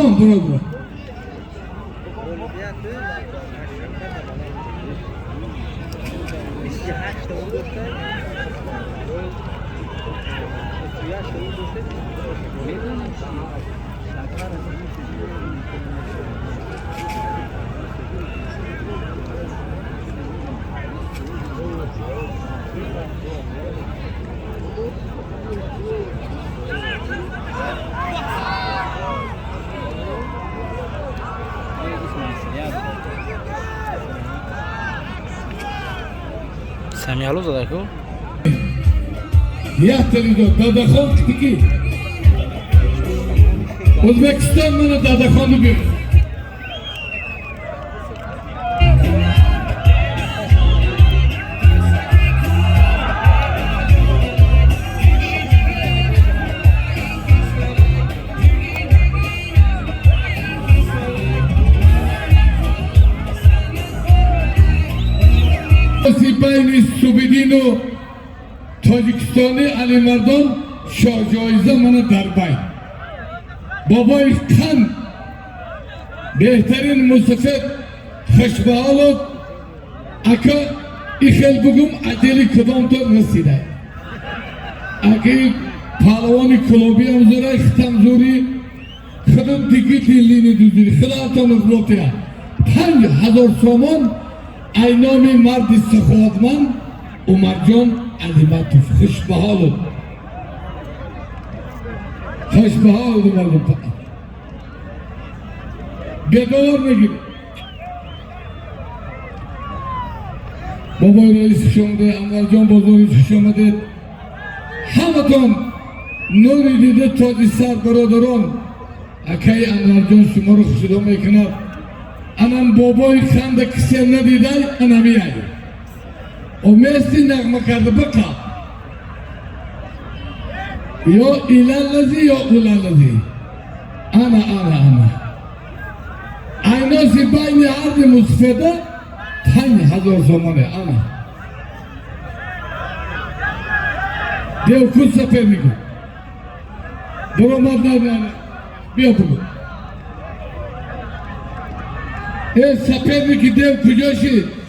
Тамом, бародар. Самиалу задаку. Якта Дадахон ки O'zbekiston mana Dadaxonni berdi. Байни Субидину Тоҷикистони Алимардон шоҳҷоиза мана дар байн. Бобои Қанд, беҳтарин мусафед, хушбаҳолот ака. Ихел бугум, аҷали кудомто расида. Аки паҳлавони Кулобиам зура, хитам зури худум тикити лини дузири худатон ихлотия. 5000 сомон ай номи марди саховатманд Умарҷон Алиматов. Хушбаҳолут, хушбаҳолут, Умарҷон. Бедовар мегирӣ. Бобои раис, хуш омадед. Анварҷон Бозорӣ, хуш омадед. Ҳаматон нури дида, тоҷи сар, бародарон. Акаи Анварҷон шуморо хушдо мекунад. Анам бобои ханда кисе надидай, анамияй омести нағма карда биқаб ё илаллази ё улаллази. Ана, ана, ана айноси байни ҳарди мусфеда 5000 сомоне. Ана дев ку сопернику буромад. Биё, бугу. Э, соперники дев куҷо шид?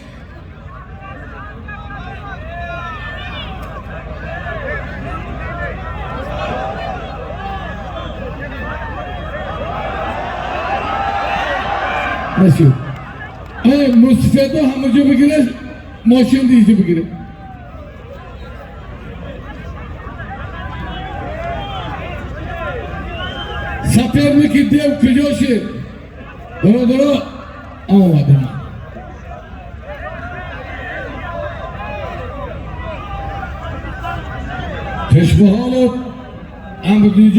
Нашуд. Э, мусфеда ҳамаҷо бигирад, мошин диҷо бигирад. Соперники дев куҷо шид, бародаро? Омадем. Хушбаҳолот, амрдиҷо.